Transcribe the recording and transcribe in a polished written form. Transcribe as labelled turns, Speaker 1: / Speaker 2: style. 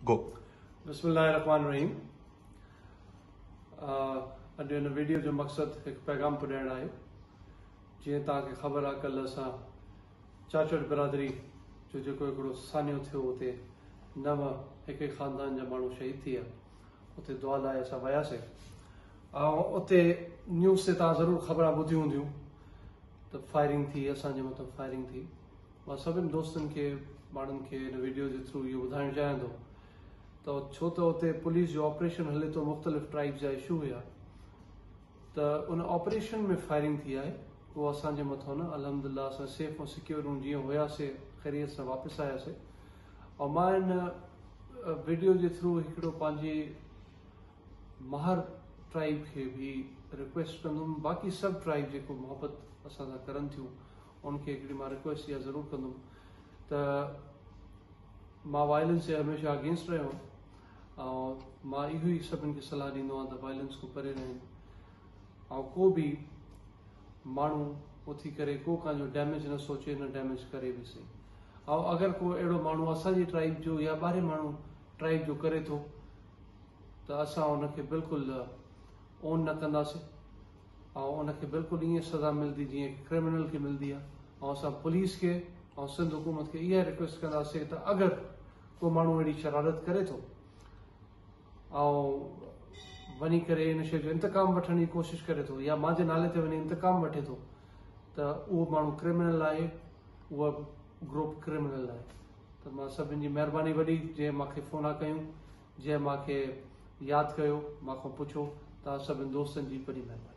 Speaker 1: گو.
Speaker 2: بسم الله الرحمٰن الرحيم اڄ هن ويڊيو جو مقصد هڪ پيغام پڄائڻ آهي جيئن توهان کي خبر آهي ڪلهه اسان چاچڙ برادري جو جيڪو هڪڙو سانحو ٿيو اتي نو هڪ ئي خاندان جا ماڻهو شهيد ٿي ويا اتي دعا لاء اسان وياسي ۽ اتي نيوز تي توهان ضرور خبران ٻڌيون هونديون ته فائرنگ ٿي اسان جي مٿان فائرنگ ٿي. مان سڀن دوستن کي ماڻهن کي هن ويڊيو جي ٿرو اهو ٻڌائڻ چاهيان ٿو ته ڇو ته اتي پوليس جو آپريشن هلي ٿو مختلف ٽرائيبز جا اشو هيا ته ان آپريشن ۾ فائرنگ ٿي آهي اهو اسان جي مٿو نه الحمدلله اسان سيف ۽ سيڪيور هون جيئن هياسي خيريت سان واپس آياسي ۽ مان هن ويڊيو جي ٿرو هڪڙو پنهنجي مهر ٽرائيب کي به رڪويسٽ ڪندم باقي سڀ ٽرائيب جيڪو محبت اسان سان ڪرن ٿيون ان کي هڪڙي مان رڪويسٽ اها ضرور ڪندم ته مان وائلنس جي هميشه اگينسٽ رهيو آهيان ۽ مان اهو ئي سڀن کي صلاح ڏيندو آهيان ته وائلنس کان پري رهن ۽ ڪو به ماڻهو اٿي ڪري ڪو ڪنهن جو ڊيميج نه سوچي نه ڊيميج ڪري به سهي ۽ اگر ڪو اهڙو ماڻهو اسان جي ٽرائيب جو يا ٻاهرين ماڻهو ٽرائيب جو ڪري ٿو ته اسان ان کي بلڪل اون نه ڪنداسين ۽ ان کي بلڪل ائين سزا ملدي جيئن هڪ ڪرمنل کي ملدي آهي ۽ اسان پوليس کي ۽ سنڌ حڪومت کي اها رڪويسٽ ڪنداسين ته اگر ڪو ماڻهو اهڙي شرارت ڪري ٿو ۽ وڃي ڪري ان شيء جو انتقام وٺڻ جي ڪوشش ڪري ٿو يا مانجي نالي تي وڃي انتقام وٺي ٿو ته اهو ماڻهو ڪرمنل آهي اهو گروپ ڪرمنل آهي ته مان سڀن جي مهرباني وڏي جنهن مانکي فونا ڪيون جنهن مان کي ياد ڪيو، مان کان پڇو، توهان سڀن دوستن جي وڏي مهرباني.